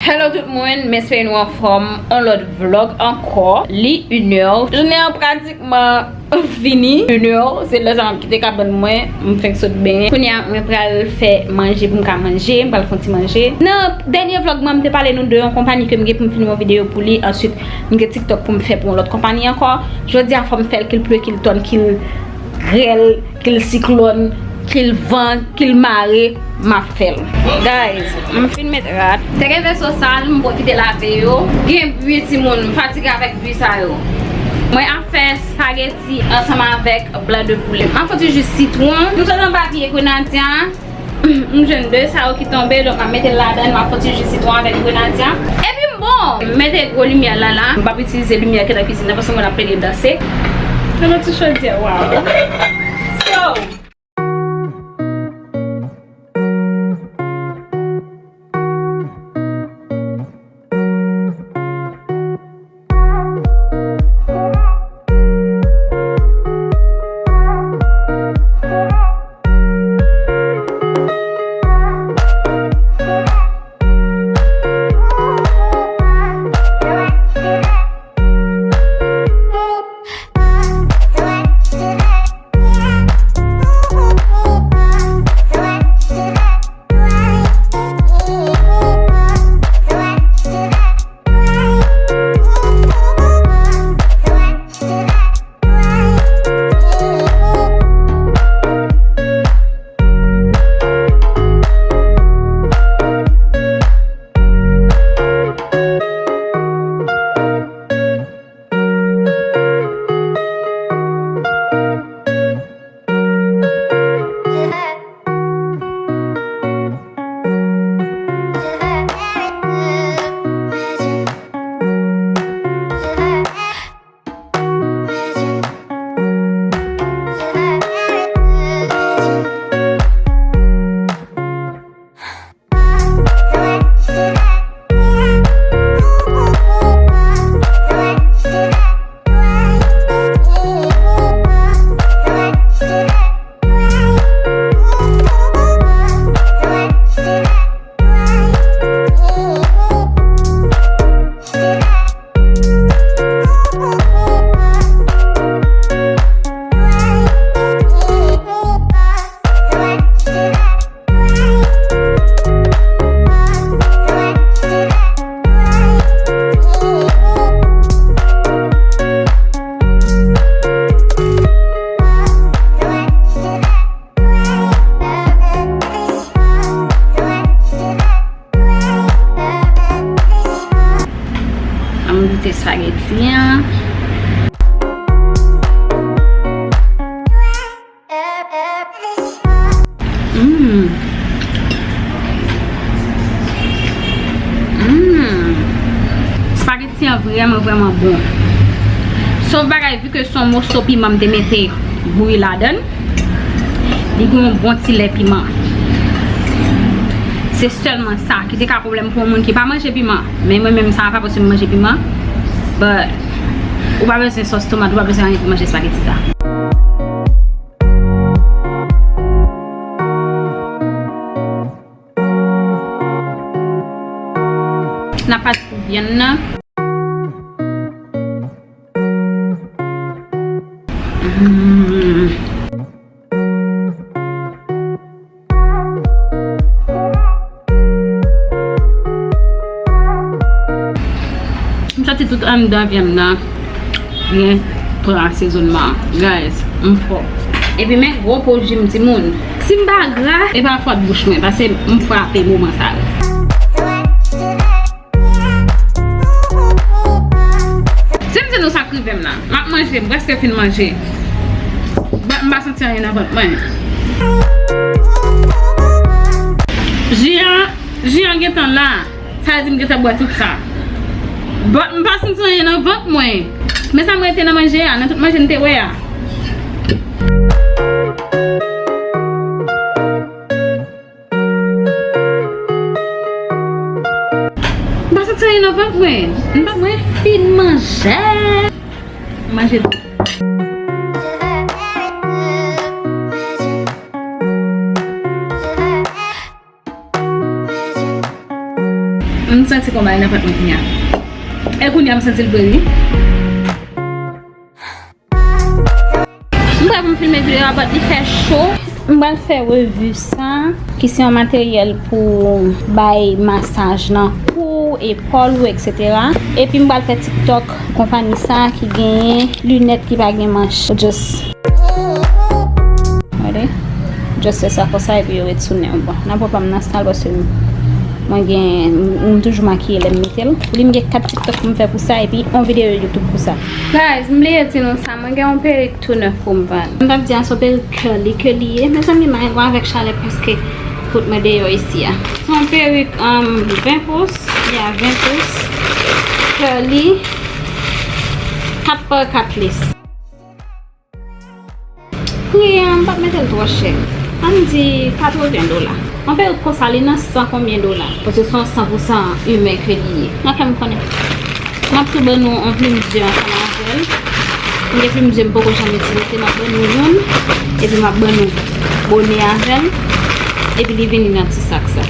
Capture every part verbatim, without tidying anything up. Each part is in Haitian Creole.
Hello tout moun, m espere nou anfòm. On lòt vlog ankò. Li inè. Jounen an pratikman fini. Inè, se lè sa m ap kite kabann mwen. M fenk sot benyen. Kounye a, mwen pral fè manje pou m ka manje. M pral fè yon ti manje. Nan dènye vlog mwen, m te pale nou de yon konpayi ke m gen pou m filme yon videyo pou li. Answit, m gen TikTok pou m fè pou yon lòt konpayi ankò. Jodi a, fò m fè l, ke l ple, ke l tòn, ke l grèl, ke l siklòn, ke l van, ke l mare, m ap fè l. Guys, m fin met rad. Te gen veso sal, m pwofite lave yo. Gen bri, timoun, m fatige avèk bri sa yo. Mwen ap fè espageti ansanm avèk blan de poulè. M ap fè ti ji sitwon. M sot ann papye grenadya. M jwenn de sa yo ki tonbe, donk m ap mete l ladan, m ap fè ti ji sitwon avèk grenadya. Epi m bon, m mete gwo limyè la la. M p ap itilize limyè ki nan kizin nan, paske mwen ap plede danse. Nan yon ti chodyè, waw. So, Ann goute espageti an. Mm. Mm. Espageti an vrèman, vrèman bon. Sòf bagay, ke se yon moso piman m te mete bouyi ladan l. Li gen yon bon ti lè piman. Se sèlman sa ki te ka pwoblèm pou yon moun ki pa manje piman. Men mwen menm sa va, paske m manje piman. But, ou pa bezwen sòs tomat, ou pa bezwen anyen pou manje espageti sa. N ap pase pou vyann nan. Mm. M santi tout anndan vyann nan byen pran asezònman. Guys, m fò. Epi men gwo po ji m, timoun. Si m pa gra, e pa fòt bouch mwen, paske m frape moman sa yo. Si m di nou sa k rive m la, m ap manje, m prèske fin manje. But m pa santi anyen nan vant mwen. Ji an, ji an gentan la. Sa vle di m gentan bwè tout sa. But m pa santi anyen nan vant mwen. Men sa m rete nan manje a, nan tout manje m te wè a. M pa santi anyen nan vant mwen. M pa, mwen fin manje. Manje. M santi konba nan vant mwen kounye a. E kounye a m santi l vre wi. M prè pou m filme videyo a, but li fè cho. M pral fè revi sa, ki se yon materyèl pou bay masaj nan kou, epòl ou, etsetera. Epi m pral fè TikTok konpayi sa ki genyen linèt ki pa gen manch. Just, gade. Just fè sa konsa epi yo retounen. Bon, nan pòpa m nan sal paske mwen gen, m, m toujou makiye lè m mete l. Li m gen kat TikTok pou m fè pou sa epi yon videyo YouTube pou sa. Guys, m bliye di nou sa, mwen gen yon perik tou nèf pou m vann. M t ap di a se yon perik curly ke li ye. Mezanmi, m ap avèk chalè prèske fout mwen deyò isi a. Se yon perik, um, ven pous, ya, ven pous. Curly, kat pa kat lace. Pri an, m p ap mete l twò chè. Ann di katreven dola. Yon perik konsa, li nan san konbyen dola? Paske se yon san pou san imen ke li ye. N ap fè m konnen. M ap tou ban nou yon plizyè ansanm avè l. M gen plizyè m poko janm itilize, m ap ban nou youn. Epi m ap ban nou bone avè l. Epi li vini nan ti sak sa.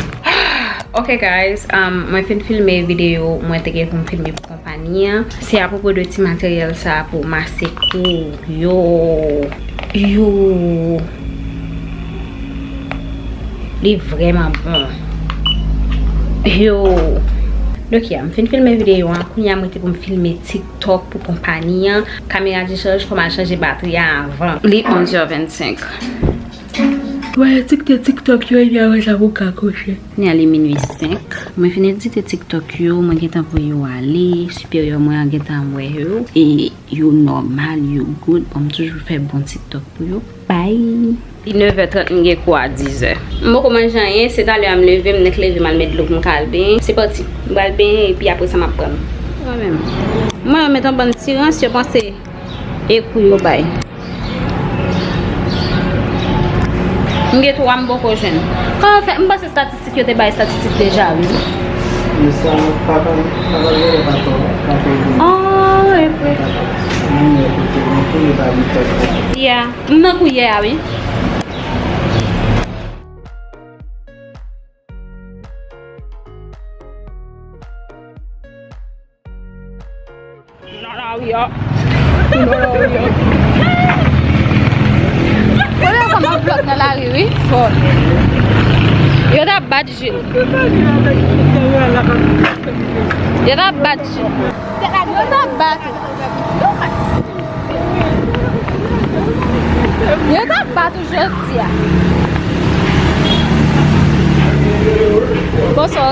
Ok guys, um, mwen fin filme videyo mwen te gen pou m filme pou konpayi an. Se apwopo de ti materyèl sa pou mase kou. Yo. Yo. Li vrèman bon. Yo. Donk, ya, m fin filme videyo an. Kounye a, m rete pou m filme TikTok pou konpayi an. Kamera di chanje, fò m al chanje batri a avan. Li onz è vennsenk. Mwen edite TikTok yo, epi apre sa pou ka kouche. Kounye a li minui senk. Mwen fin edite TikTok yo, mwen gentan voye yo ale. Siperyè mwen an gentan wè yo. E yo nòmal, yo good. Bon, m toujou fè bon TikTok pou yo. Bye. Li nèf è trant, m gen kou a diz è. M poko manje anyen, se talè a m leve, m nèk leve, m al met dlo pou m ka al benyen. Se pati. M pral benyen, epi apre sa m ap pran. Mwen menm. Mwen, yo met yon bann ti rans, yo panse e kou yo bay. M gen twa m poko jwenn. Kòman fè? M panse estatistik yo te bay estatistik deja, wi. Men sa pa ka, pa ka jere pa twò, pa twò vini. Oh, e vre. Menm lè kote, men kou yo pa vin fè sa. Yeah. M nan kou yè a, wi. Nan lari a. Nan lari a. Wè lè sa m ap vlog nan lari, wi. Fò. Yo t ap bat Jules. Yo t ap bat Jules. Yo t ap bat. Yo t ap bat ou jodi a. Bonswa.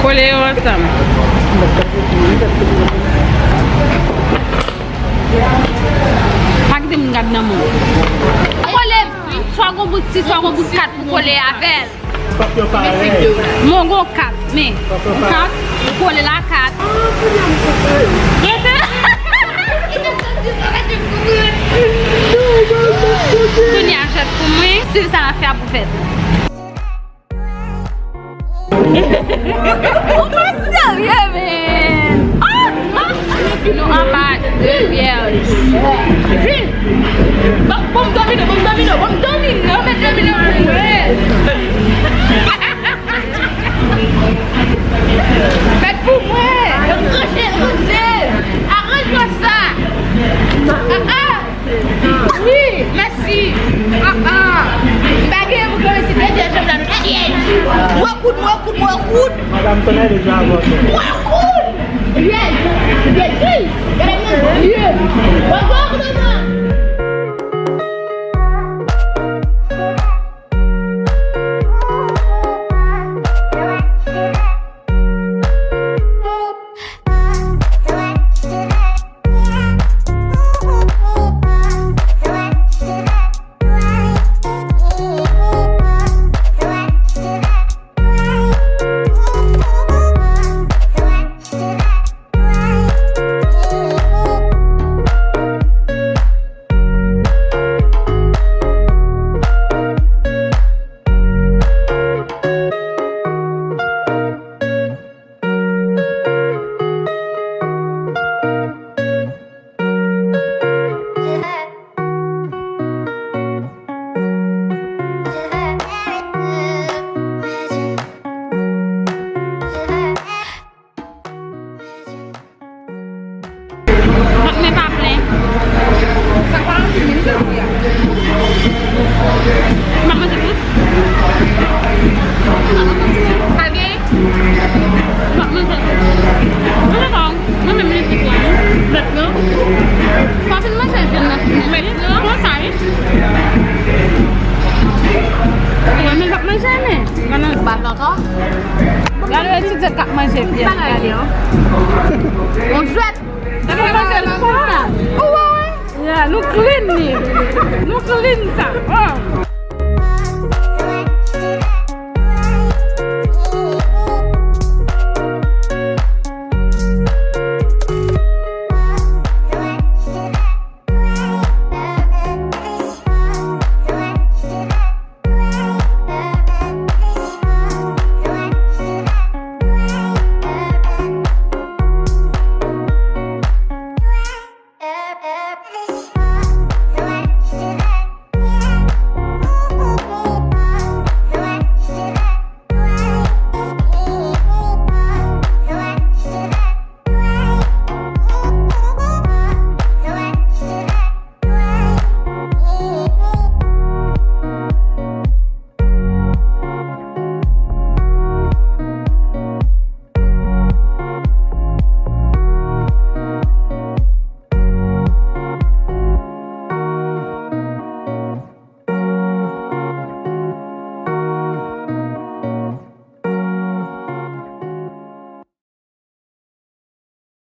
Kole yo ansanm. Pa kite moun gad nan moun. Kole, swa gon bout sis, swa gon bout kat pou kole avè l. Fòk yo parèy. Mon gon kat, men. Fòk yo parèy. Kat, ou kole la kat. Rete. Kounye a jwèt pou mwen. Swiv sa n ap fè a pou fèt. Ou pa serye, men. Ah! Nou anba de vyèj. Vin! Bon, bon, domino, bon, domino, bon, domino, men domino pou mwen. Mèt pou mwen. Ranje, ranje. Aranjman sa. Ah, ah. Wi, mèsi. Ah, ah. M pa gen pou fè mèsi, dezyèm janm la, nou dezyèm. Mwen koud, mwen koud, mwen koud. Madanm Tonèl deja avanse. Mwen koud. Yes. Yes, wi. Gade mwen. Yes. Mwen koud, mwen. M ap manje tout. Sa gen? M ap manje tout. Mwen dakò. Mwen menm li tout la. Mèt non. Fò fin manje vyann nan fini. Mèt non. Konsa wi. Mwen menm m ap manje men. Gade etidyan k ap manje vyann. Gade. On jwèt. Gade manje l konsa. Ou wè wi. Yeah, nou clean li. Nou clean sa. Oh.